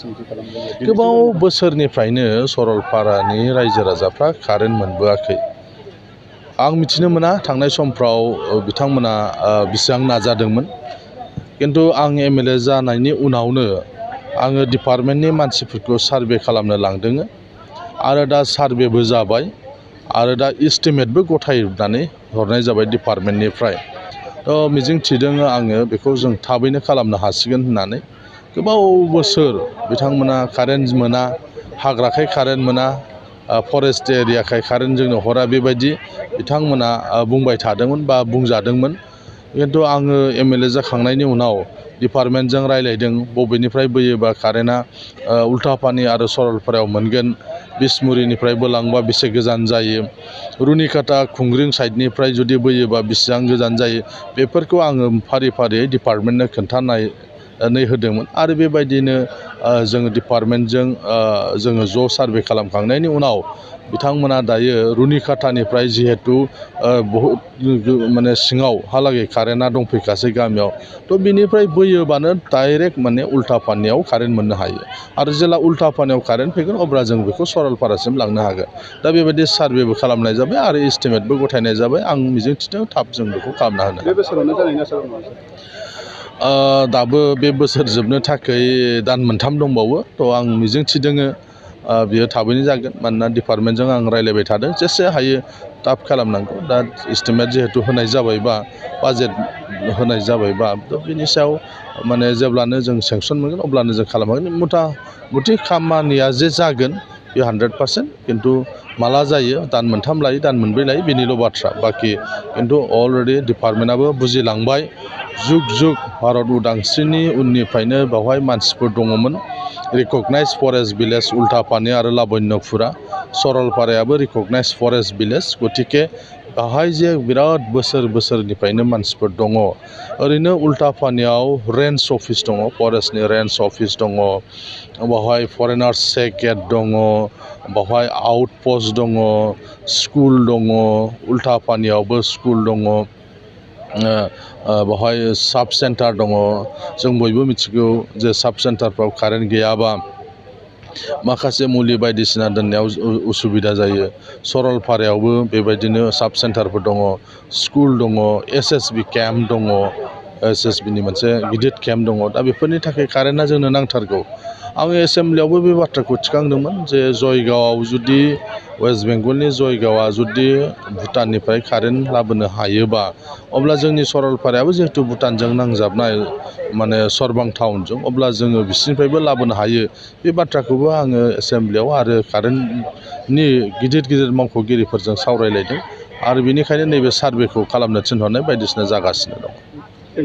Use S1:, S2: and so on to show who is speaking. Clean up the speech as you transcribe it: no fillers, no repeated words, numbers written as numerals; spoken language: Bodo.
S1: सोंथि खालामदों
S2: गोबाव बोसोरनिफ्रायनो सरलपारानि रायजो राजाफ्रा कारेन्ट मोनबोआखै आं मिथिनो मोना थांनाय समफ्राव बिथांमोना बेसेबां नाजादोंमोन किन्तु आं एमएलए जानायनि उनावनो आङो डिपार्टमेन्टनि मानसिफोरखौ सार्भे खालामनो लांदों आरो दा सार्भेबो जाबाय आरो दा एस्टिमेटबो गथायनानै हरनाय जाबाय डिपार्टमेन्टनिफ्राय मिजिं थिदों आङो बेखौ जों थाबैनो खालामनो हासिगोन होननानै गोबाव बोसोर बिथांमोना कारेन्ट मोना हाग्राखाय कारेन्ट मोना फरेस्ट एरियाखाय कारेन्ट जोंनो हरा बेबायदि बिथांमोना बुंबाय थादोंमोन बा बुंजादोंमोन किन्तु आङो एमएलए जाखांनायनि उनाव डिपार्टमेन्टजों रायलायदों बबेनिफ्राय बोयोबा कारेन्टआ उल्टापानि आरो सरलपारायाव मोनगोन बिसमुरिनिफ्राय बोलांबा बेसे गोजान जायो रुनिकाटा खुंग्रिं साइडनिफ्राय जुदि बोयोबा बेसेबां गोजान जायो बेफोरखौ आङो फारि फारियै डिपार्टमेन्टनो खोन्थानानै होदोंमोन आरो बेबायदिनो जोङो डिपार्टमेन्टजों जोङो ज' सार्भे खालामखांनायनि उनाव बिथांमोना दायो रुनिकाटानिफ्राय जिहेतु बहुद माने सिङावहालागै कारेन्टआ दंफैखासै गामियाव बिनिफ्राय बोयोबानो डाइरेक्ट माने उल्टापानियाव कारेन्ट मोननो हायो आरो जेला उल्टापानियाव कारेन्ट फैगोन अब्ला जों बेखौ सरलपारासिम लांनो हागोन दा बेबायदि सार्भेबो खालामनाय जाबाय आरो एस्टिमेटबो गथायनाय जाबाय आं मिजिं थिदों थाब जों बेखौ खालामना होनो
S1: बे बोसोरावनो जानायनि आसा दङ
S2: दाबो बे बोसोर जोबनो थाखाय दान मोनथाम दंबावो आं मिजिं थिदों बियो थाबैनो जागोन मानोना डिपार्टमेन्टजों आं रायलायबाय थादों जेसे हायो थाब खालामनांगौ दा एस्टिमेट जिहेतु होनाय जाबायबा बाजेट होनाय जाबायबा बिनि सायाव माने जेब्लानो जों सेंसन मोनगोन अब्लानो जों खालामगोन मथा मथि खामानिया जे जागोन बे 100% किन्तु माला जायो दान मोनथाम लायो दान मोनब्रै लायो बेनिल' बाथ्रा बाखि किन्तु अलरेडि डिपार्टमेन्टआबो बुजिलांबाय जुग जुग भारत उदांस्रिनि उननिफ्रायनो बेवहाय मानसिफोर दङमोन रिकगनाइज फरेस्ट भिलेज उल्टापानि आरो लाबण्यपुरा सरलपारायाबो रिकगनाइज फरेस्ट भिलेज गतिके बेवहाय जे बिराद बोसोरनिफ्रायनो मानसिफोर दङ ओरैनो उल्टापानियाव रेन्ज अफिस दङ फरेस्टनि रेन्ज अफिस दङ बेवहाय फरेनार्स चेक गेट दङ बेवहाय आउटपस्ट दङ स्कुल दङ उल्टापानियावबो स्कुल दङ बेवहाय साब सेन्टार दङ जों बयबो मिथिगौ जे साब सेन्टारफ्राव कारेन्ट गैयाबा माखासे मुलि बायदिसिना दोननायाव उसुबिदा जायो सरलपारायावबो बेबायदिनो साब सेन्टारफोर दङ स्कुल दङ एसएसबि केम्प दङ एसएसबिनि मोनसे गिदिर केम्प दङ दा बेफोरनि थाखाय कारेन्टआ जोंनो नांथारगौ आङो एसेम्ब्लियावबो बे बाथ्राखौ थिखांदोंमोन जे जयगावआव जुदि वेस्ट बेंगलनि जयगावआ जुदि भुटाननिफ्राय कारेन्ट लाबोनो हायोबा अब्ला जोंनि सरलपारायाबो जिहेतु भुटानजों नांजाबनाय माने सरबां टाउनजों अब्ला जोङो बिसिनिफ्रायबो लाबोनो हायो बे बाथ्राखौबो आङो एसेम्ब्लियाव आरो कारेन्टनि गिदिर मावख'गिरिफोरजों सावरायलायदों आरो बेनिखायनो नैबे सार्भेखौ खालामनो थिनहरनाय बायदिसिना जागासिनो दं